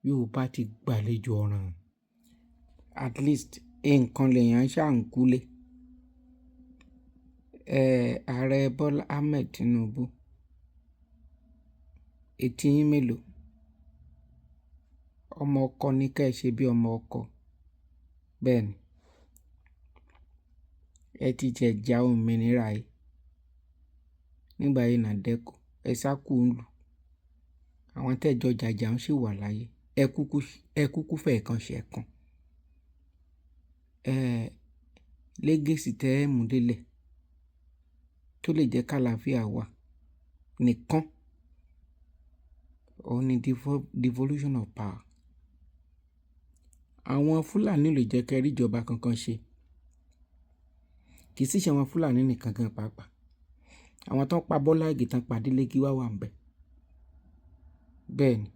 Yorùbá ti gbàlejò ọ̀ràn. At least nǹkan lèèyàn ṣáà ń kúlé. Ààrẹ Bọ́lá Ahmed Tinubu, etí yín mélòó? Ọmọ ọkọ ní kẹ́ ẹ ṣe bí ọmọ ọkọ. Bẹ́ẹ̀ ni. Ẹ ti jẹ̀jà òmìnira yìí. Nígbà yìí NADECO, ẹ sá kúrò nílùú. Àwọn tẹ́ jọ jàjà ń sì wà láyé. Ẹ kúkú fẹ́ kan ṣẹ̀kan. Legacy tẹ́ ẹ mú délẹ̀ tó lè jẹ́ ká àlàáfíà wà nìkan. Òun ni devolution of power. Àwọn Fúlàní ò lè jẹ́ kí ẹ rí ìjọba kankan ṣe. Kì í sì ṣe àwọn Fúlàní nìkan gan pàápàá. Àwọn tó ń pa Bọ́lá Ìgè tán pa Délé Gíwá wà níbẹ̀. Bẹ́ẹ̀ ni.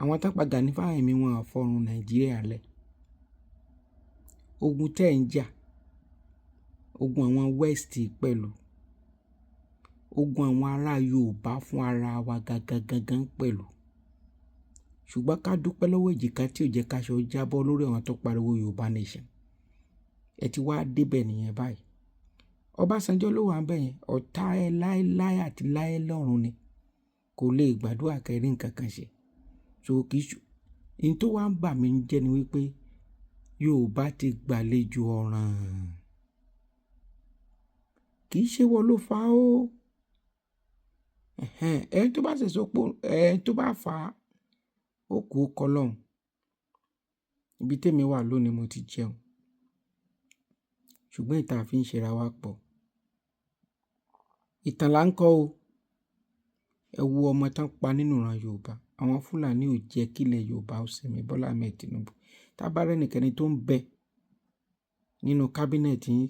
Àwọn tó ń pa Gani Fáwẹ̀hìnmi wọn ò fọrùn Nàìjíríà lẹ̀. Ogun tẹ́ ẹ̀ ń jà, ogun àwọn West pẹ̀lú, ogun àwọn ará Yorùbá fún ara wa gangan gangan pẹ̀lú. Ṣùgbọ́n ká dúpẹ́ lọ́wọ́ èjìká tí ò jẹ́ ká aṣọ jábọ́ lórí àwọn tó pariwo Yorùbá nation. Ẹ ti wá débẹ̀ nìyẹn báyìí. Ọbásanjọ́ ló wà níbẹ̀ yẹn, ọ̀tá ẹ láéláé àti láé lọ́run ni. Kò lè gbàdúrà kí ẹ rí nǹkan kan ṣe. So kì í ṣe, ohun tó wá ń bà mí jẹ́ ni wípé Yorùbá ti gbàlejò ọ̀ràn. Kì í ṣe ìwọ ló fà á o. Ẹ̀hẹn, ẹni tó bá sì sọ pé ẹni tó bá fà á, ó kú ó kọ lọ́hùn. Ibi tí èmi wà lónìí mo ti jẹun. Ṣùgbọ́n ìta fi ń ṣe ra wa pọ̀. Ìtàn là ń kọ́ o. Ẹ wo ọmọ tán pa nínú ìran Yorùbá. Àwọn Fúlàní ò jẹ́ kí ilẹ̀ Yorùbá ó sinmi. Bọ́lá Ahmed Tinubu. Tá bá rí ẹnikẹ́ni tó ń bẹ nínú cabinet yín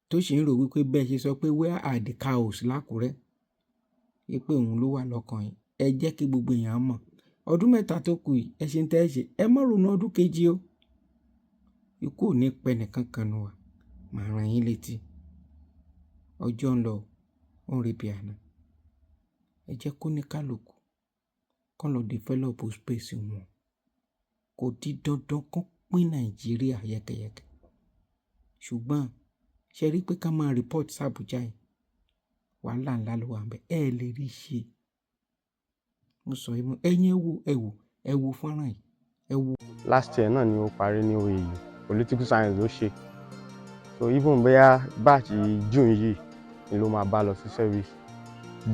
tó sì ń rò wípé bẹ́ẹ̀ ṣe sọ pé "Where are the cows?" l'Ákúrẹ́, wípé òun ló wà lọ́kàn yín. Ẹ jẹ́ kí gbogbo èèyàn mọ̀. Ọdún 3 tó kù yìí, ẹ ṣe ń tẹ́ ẹ ṣe. Ẹ má ronú ọdún kejì o. Ikú ò ní pẹ́ ẹnìkankan nínú wa. Màá rán yín létí. Ọjọ́ ń lọ, ó ń re bí àná. Ẹ jẹ́ kó ní kálukú kó lọ develop space wọn. Kò di dandan kó pín Nàìjíríà yẹ́kẹ́yẹ́kẹ́. Ṣùgbọ́n ṣé rí pé ká máa report sí Abuja yìí, wàhálà ńlá ló wà níbẹ̀. Ẹ lè rí ṣe. Mo sọ yìí mọ́, ẹ̀yin ẹ wo, ẹ wo, ẹ wo fọ́nrán yìí, ẹ wo. Last year náà ni ó parí ní OAU, political science ló ṣe. So even bóyá batch June yìí ni ló máa bá lọ sí service,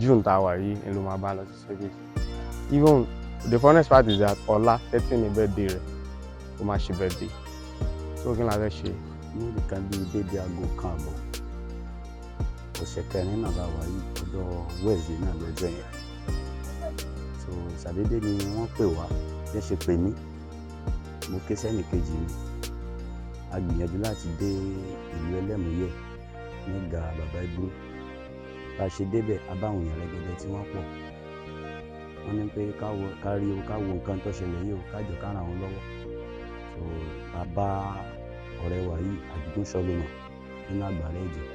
June tá a wà yìí ni ló máa bá lọ sí service. Even the funniest part is that ọ̀la 13 ní birthday rẹ̀, ó máa ṣe birthday. So kí ni la fẹ́ ṣe? Ní nǹkan bíi déédéé aago 1:30, ọ̀sẹ̀ kẹrin náà la wà yìí, ọjọ́ Wednesday náà lọ́jọ́ yẹn. So ṣàdédé ni wọ́n pè wá. Bí ẹ ṣe pè mí, mo ké sẹ́nì kejì mi. A gbìyànjú láti dé ìlú Ẹlẹ́múyẹ́ nígbà bàbá Ibro. Bá a ṣe débẹ̀, a bá àwọn èèyàn rẹ́gẹ́dẹ́ tí wọ́n pọ̀. Wọ́n ní pé ká wo, ká rí o, ká wo nǹkan tó ṣẹlẹ̀ yìí o, ká jọ ká ràn wọ́n lọ́wọ́. So a bá ọ̀rẹ́ wa yìí, Àdìgún Solomon, nínú àgbàrá ẹ̀jẹ̀.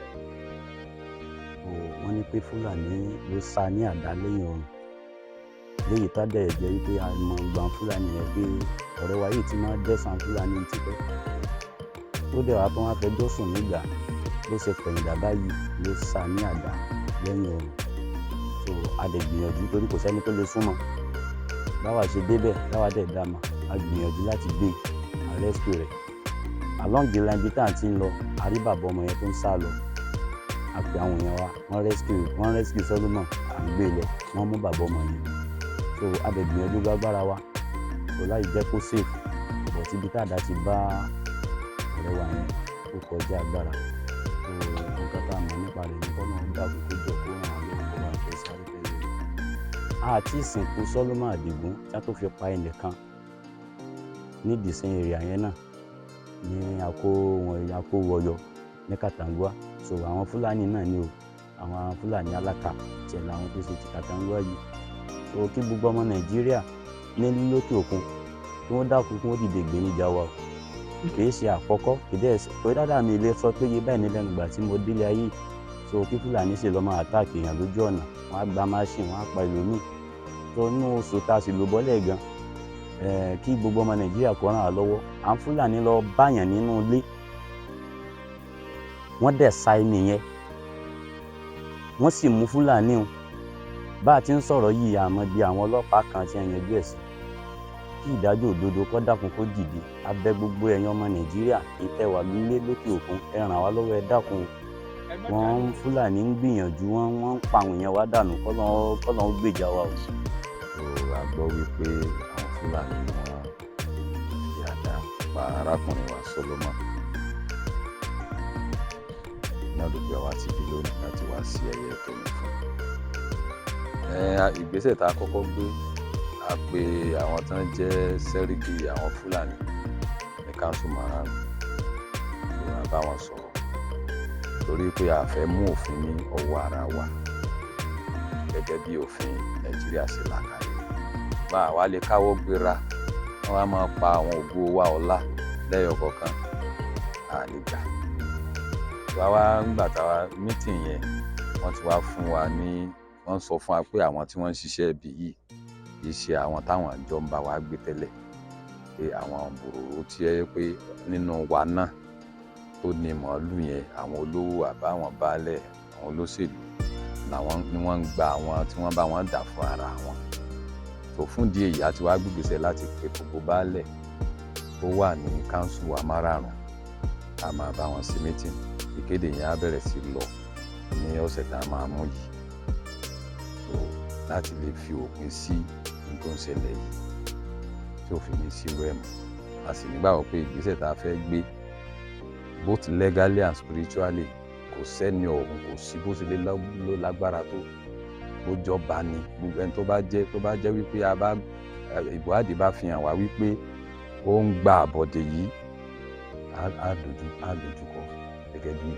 So wọ́n ní pé Fúlàní ló sá ní àdá lẹ́yìn ọrùn, léyìí tá dẹ̀ jẹ́ wípé a mọ gbogbo àwọn Fúlàní yẹn, pé ọ̀rẹ́ wa yìí ti máa dẹ́sàn Fúlàní tipẹ́. Ó dẹ̀ wá tó wá fẹjọ́ sùn nígbà bó ṣe fẹ̀yìndà báyìí ló sá ní àdá lẹ́yìn ọrùn. So a dẹ̀ gbìyànjú torí kò sẹ́ni tó lè súnmọ́. Báwa ṣe débẹ̀, táwa dẹ̀ dá mọ̀, a gbìyànjú láti gbé a rescue rẹ̀. Along the line, bí tá à ń ti ń lọ, a rí bàbá ọmọ yẹn tó ń sá lọ. A pè àwọn èèyàn wa, wọ́n rescue Solomon, à ń gbé lọ, wọ́n mú bàbá ọmọ yẹn. So a dẹ̀ gbìyànjú gbágbára wa so láì jẹ́ kó safe, but ibi tá àdá ti bá ọ̀rẹ́ wa yẹn, ó kọjá agbára. So nǹkan tá a mọ̀ nípa rẹ̀ ní kọ́nà dákun, kó jọ, kó ràn wá lọ́wọ́, kó bá fẹ́ sáré fẹ́ rere. Àti ìsìnkú Solomon Adigun tí wọ́n tó fi pa ẹnìkan ní the same area yẹn náà ní akó wọn akó wọyọ ní Katangua. So àwọn Fúlàní náà ni o, àwọn Fúlàní aláka tiẹ̀ làwọn tó ṣe ti Katangua yìí. So kí gbogbo ọmọ Nàìjíríà ní lókè òkun, kí wọ́n dákun, kí wọ́n dìde ìgbéníjà wa o. Kì í ṣe àkọ́kọ́, kì í dẹ̀ pé dáadáa mi lè sọ pé iye báyìí ní lẹ́nu ìgbà tí mo délé ayé. So kí Fúlàní sì lọ́ máa attack èèyàn lójú ọ̀nà, wọ́n á gba machine, wọ́n á pa ẹlòmíì. Tó inú oṣù tá a sì lò bọ́lẹ̀ gan, kí gbogbo ọmọ Nàìjíríà kó ràn án lọ́wọ́. À ń Fúlàní lọ báyàn nínú ilé, wọ́n dẹ̀ sa ẹni yẹn, wọ́n sì mú Fúlàní o. Bá a ti ń sọ̀rọ̀ yìí, àmọ́ bí àwọn ọlọ́pàá kan ti ń yanjú ẹ̀ sí. Kí ìdájọ́ òdodo kó dákun kó dìde. A bẹ̀ gbogbo ẹ̀yin ọmọ Nàìjíríà ìtẹ̀wà nílé lókè òkun, ẹ ràn wá lọ́wọ́, ẹ dákun o. Wọ́n Fúlàní ń gbìyànjú, wọ́n ń pa àwọn èèyàn wa dànù, kọ́lọ́n ó gbèjà wa o. So a gbọ́ wípé àwọn Fúlàní ni wọ́n fi àdá pa arákùnrin wa Solomon náà, ló gbé wa síbí lónìí láti wá sí ẹ̀yẹ ìkẹyìn fún un. Ìgbésẹ̀ tá a kọ́kọ́ gbé, a pe àwọn tán jẹ́ sẹ́ríkì àwọn Fúlàní ní council márùn-ún, so a bá wọn sọ̀rọ̀ torí pé a fẹ́ mú òfin ní ọwọ́ ara wa gẹ́gẹ́ bí òfin Nàìjíríà ṣe là kalẹ̀. Bá àwa lè káwọ́ gbéra, wọ́n á máa pa àwọn ògo wa ọ̀la lẹ́yọ kọ̀ọ̀kan, a lè gbà. Wá wá ńgbà táwa meeting yẹn, wọ́n ti wá fún wa ní, wọ́n sọ fún wa pé àwọn tí wọ́n ń ṣiṣẹ́ ibi yìí kì í ṣe àwọn táwọn àjọ ń bá wa gbé tẹ́lẹ̀, pé àwọn bòròró tí ẹ pé nínú wa náà tó ní màálù yẹn, àwọn olówó àbáwọn baálẹ̀, àwọn olóṣèlú làwọn ni wọ́n ń gba àwọn tí wọ́n bá wọn dà fún ara wọn. Tó fún ìdí èyí, a ti wá gbégbèsè láti pe gbogbo baálẹ̀ tó wà ní council wa márààrún, a máa bá wọn ṣe meeting. Ìkéde yẹn á bẹ̀rẹ̀ sí lọ ní ọ̀sẹ̀ tá a máa mú yìí, so láti lè fi òpin sí ohun tó ń ṣẹlẹ̀ yìí tí ò fi ní sí irú ẹ̀ mọ́. A sì nígbàgbọ́ pé ìgbésẹ̀ tá a fẹ́ gbé, both legally and spiritually, kò sẹ́ni ọ̀hún, kò sí bó ṣe lè ló lágbára tó, bó jọba ni, gbogbo ẹni tó bá jẹ́ wípé a bá ìwádìí bá fi hàn wá wípé ó ń gba àbọ̀dè yìí, á dojú kọ gẹ́gẹ́ bí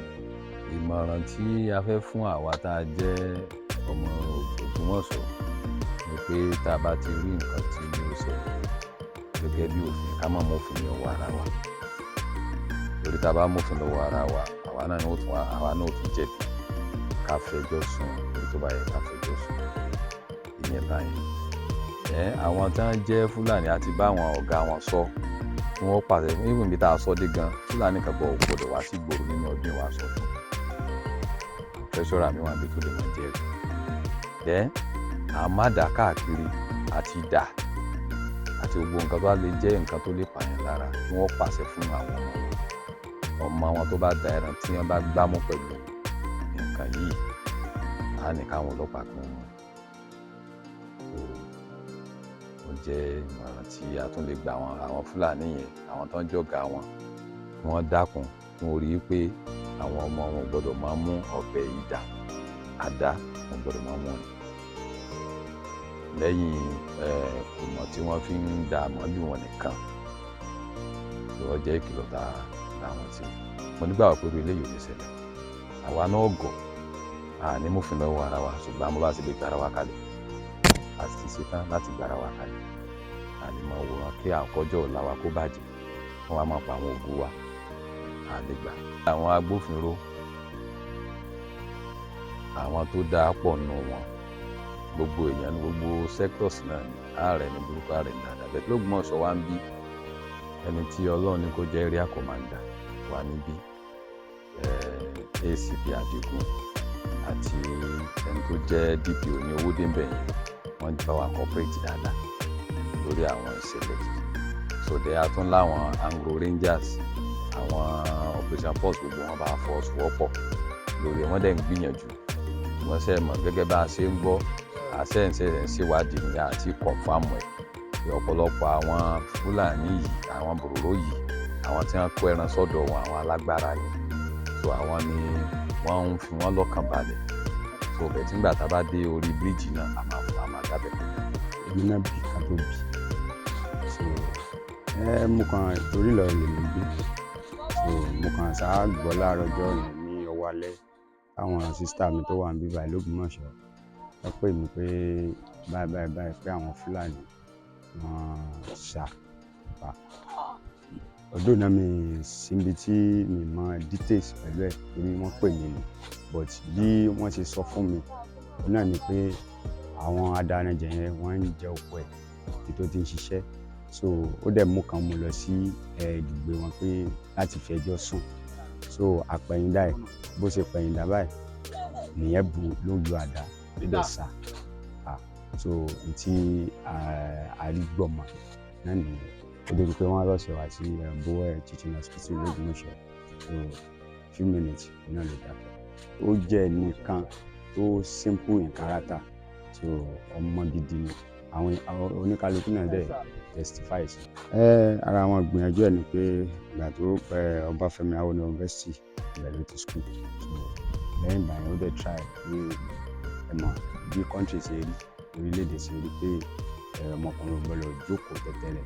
ìmọ̀ràn tí a fẹ́ fún àwa tá a jẹ́ ọmọ Ògbómọ̀ṣọ́ ni pé tá a bá ti rí nǹkan tí ó ṣẹlẹ̀, gẹ́gẹ́ bí òfin, ká má mófin ní ọwọ́ ara wa, torí tá a bá mófin lọ́wọ́ ara wa, àwa náà ó tún jẹ̀bi. Ká fẹjọ́ sùn ibi tó bá yẹ ká fẹjọ́ sùn. Ìyẹn báyìí. Ẹ àwọn tí wọ́n jẹ́ Fúlàní àti bá àwọn ọ̀gá wọn sọ kí wọ́n pàṣẹ fún even ibi tá a sọ dé gan, Fúlàní kan gbọ́ gbọ́dọ̀ wá sí ìgboro nínú ọdún ìwà sọ fún treasurer mi wà níbi tó lè mọ̀ jẹ́rìí. Then à má dà káàkiri àti dà àti gbogbo nǹkan tó bá lè jẹ́ nǹkan tó lè pààyàn lára, kí wọ́n pàṣẹ fún àwọn ọmọ wọn. Ọmọ wọn tó bá da ẹran tí wọ́n bá gbámú pẹ̀lú nǹkan yìí, á ní káwọn ọlọ́pàá kí wọ́n mú. Ó jẹ́ ìmọ̀ràn tí a tún lè gba àwọn Fúlàní yẹn, àwọn tó ń jọ̀gá wọn, kí wọ́n dákun, kí wọ́n rí i pé àwọn ọmọ wọn ò gbọ́dọ̀ máa mú ọ̀bẹ, idà, àdá, wọn ò gbọ́dọ̀ máa mú rìn lẹ́yìn kùmọ̀ tí wọ́n fi ń da màálù wọn nìkan. Tí wọ́n jẹ́ ìkìlọ̀ tá a láwọn tí mo nígbàgbọ́ pé irú eléyìí ò ní ṣẹlẹ̀. Àwa náà gọ̀, a ní mófin lọ́wọ́ ara wa, ṣùgbọ́n àmọ́ bá ṣe lè gbára wa kalẹ̀, a sì ti ṣetán láti gbára wa kalẹ̀. A lè máa wòran kí àkọ́jọ́ ọ̀la wa kó bàjẹ́, wọ́n wá máa pa àwọn ògo wa, a lè gbà. Àwọn agbófinró, àwọn tó dáa pọ̀ nù wọn. Gbogbo èèyàn ní gbogbo sectors náà ni ààrẹ ní burúkú, ààrẹ ní dáadáa. Bẹ́ẹ̀ l'Ógbómọ̀ṣọ́ wa ń bí ẹni tí Ọlọ́run ní kó jẹ́ area commander wa níbí, ACP Adigun, àti ẹni tó jẹ́ DPO ní Owódé ńbẹ̀ yẹn, wọ́n bá wa cooperate dáadáa lórí àwọn ìṣẹ̀lẹ̀ yìí. So there, a tún láwọn Anglo Rangers, àwọn Operation Pulse, gbogbo wọn bá wa fọwọ́sowọ́pọ̀ lórí ẹ̀. Wọ́n dẹ̀ ń gbìyànjú. Wọ́n ṣe mọ̀ gẹ́gẹ́ bá a ṣe ń gbọ́ àṣẹ ń ṣe ń ṣèwádìí ní àti confirm ẹ̀ pé ọ̀pọ̀lọpọ̀ àwọn Fúlàní yìí, àwọn bòròró yìí, àwọn tí wọ́n kó ẹran sọ́dọ̀ wọn, àwọn alágbára ni. So àwọn ni wọ́n ń fi wọ́n lọ́kàn balẹ̀. So bẹ̀ tí nígbà tá a bá dé orí bíríìjì náà, a máa fún a máa dábẹ̀ kọjá. Èmi náà bí ká tó bí, so ẹ mo kàn torí Ìlọrin lèmi gbé, so mo kàn sáà gbọ́ láàárọ̀ ọjọ́ yẹn ní ọwọ́ alẹ́ táwọn sister mi tó wà níbí báyìí l'Ógbómọ̀ṣọ́ wọ́n pè mí pé báyìí báyìí báyìí, pé àwọn Fúlàní wọ́n ṣá pa. Ọdún náà mi síbi tí mi mọ details pẹ̀lú ẹ̀ torí wọ́n pè mí ni, but bí wọ́n ṣe sọ fún mi òun náà ni pé Àwọn adaranjẹ̀ yẹn, wọ́n ń jẹ oko ẹ̀ ibi tó ti ń ṣiṣẹ́. So ó dẹ̀ mú kan mú lọ sí ibùgbé wọn pé láti fi ẹjọ́ sùn. So àpẹ̀yìndà ẹ̀, bó ṣe pẹ̀yìndà báyìí nìyẹn, bù ló ju àdá, ló dẹ̀ sá. So n tí àrígbọ̀mọ̀ náà nìyẹn. Ó débi pé wọ́n rush wá sí Bowen Teaching Hospital l'Ógbómọ̀ṣọ́. So few minutes náà ló dákẹ́. Ó jẹ́ ẹnìkan tó simple in character, so ọmọ gidi ni. Àwọn oníkálukú náà dẹ̀ testify sí. Ara àwọn ìgbìyànjú ẹ̀ ni pé ìgbà tó Ọbáfẹ́mi Awólọ́wọ̀ University, ibẹ̀ ló ti school. So lẹ́yìn ìgbà yẹn, ó dẹ̀ try pé ẹ mọ̀ bí country ṣe rí, orílẹ̀-èdè ṣe rí, pé ọmọkùnrin ò gbọ́dọ̀ jókòó tẹ́tẹ́rẹ́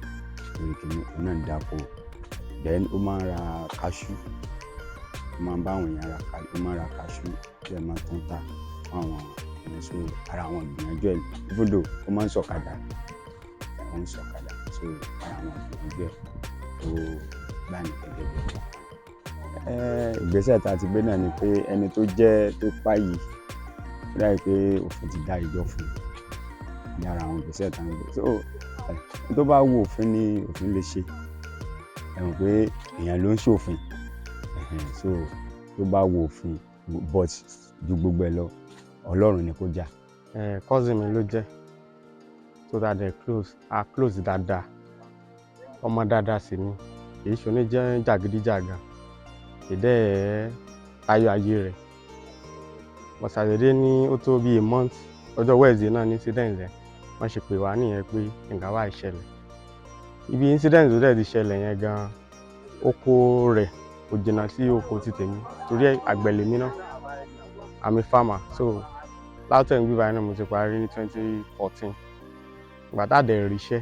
lórí kìíní. Òun náà ń dáko, then ó máa ń ra kaṣú, ó máa ń bá àwọn èèyàn ra, ó máa ń ra kaṣú, ó dẹ̀ máa tún tà fún àwọn èèyàn. So ara àwọn ìgbìyànjú ẹ̀, even though ó máa ń ṣọ̀kadà, ó ń ṣọ̀kadà. So ara àwọn ìgbìyànjú ẹ̀ tó gbà ní gẹ́gẹ́ bí ọmọ. Ìgbésẹ̀ tá a ti gbé náà ni pé ẹni tó jẹ́ tó pa yìí, ó dàbí pé òfin ti dá ẹjọ́ fún un ní ara àwọn ìgbésẹ̀ tá a ń gbé. So tó bá wo òfin ni òfin lè ṣe. Ẹ mọ̀ pé èèyàn ló ń ṣòfin. So tó bá wo òfin, but ju gbogbo ẹ lọ, Ọlọ́run ni kó jà. Cousin mi ló jẹ́, tó dáa dẹ̀ close, a close dáadáa. Ọmọ dáadáa sì ni, kì í ṣe oníjẹ́ jàgídíjàgan, kì í dẹ̀ tayọ ayé rẹ̀. But ṣàdédé ní ó tó bíi a month, ọjọ́ Wednesday náà ní incident yẹn, wọ́n ṣe pè wá nìyẹn pé nǹkan báyìí ṣẹlẹ̀. Ibi incident tó dẹ̀ ti ṣẹlẹ̀ yẹn gan, oko rẹ̀ kò jìnnà sí oko ti tèmi, torí àgbẹ̀ lèmi náà. I'm a farmer. So LAUTECH níbí báyìí náà mo ti parí ní 2014. Ìgbà tá a dẹ̀ ríṣẹ́,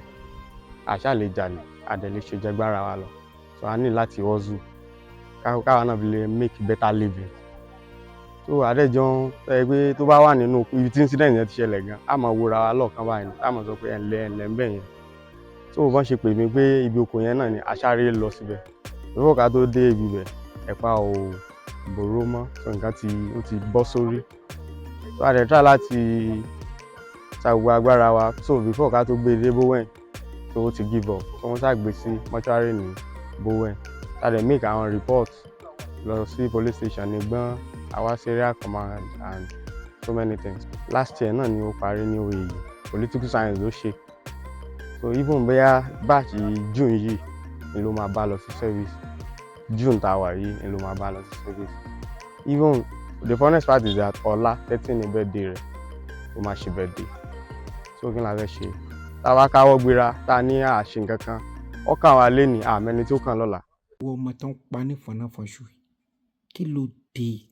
a ṣáà lè jalè, a dẹ̀ lè ṣe jẹgbára wa lọ, so a ní láti hustle káwa náà fi lè make better living. So àdẹ́jọ́ ẹ pé tó bá wà nínú ibi tí incident yẹn ti ṣẹlẹ̀ gan, a máa wòra wa lọ́ọ̀kan báyìí ni, a máa sọ pé ẹ̀ǹlẹ́ ẹ̀ǹlẹ́ ń bẹ̀ yẹn. So bọ́n ṣe pè mí pé ibi oko yẹn náà ni, a sáré lọ síbẹ̀. Before ká tó dé ibi bẹ̀, ẹ̀pà ò bòró mọ́. So nǹkan ti ó ti bọ́ sórí. So a dẹ̀ try láti sa gbogbo agbára wa. So before ká tó gbé e dé Bowen, so ó ti give up. So wọ́n ṣáà gbé sí mortuary ní Bowen. A dẹ̀ make àwọn report lọ sí police station ní Gbọ́n, àwa sí area command and so many things. Last year náà ni ó parí ní OAU. Political science ló ṣe. So even bóyá batch June yìí ni ló máa bá lọ sí service, June tá a wà yìí ni ló máa bá lọ sí service. Even the funniest part is that ọ̀la 13 ní birthday rẹ̀, ó máa ṣe birthday. So kí ni la fẹ́ ṣe? Tá a bá káwọ́ gbéra, tá a ní àṣe nǹkan kan, ọkàn wa lé ní àmẹ́ni tó kàn lọ́la. Wo ọmọ tó ń pa ní fọnáfọnṣu, kí ló dé,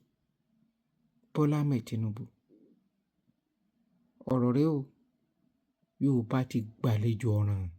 Bọ́lá Ahmed Tinubu? Ọ̀rọ̀ rẹ o, Yorùbá ti gbàlejò ọ̀ràn.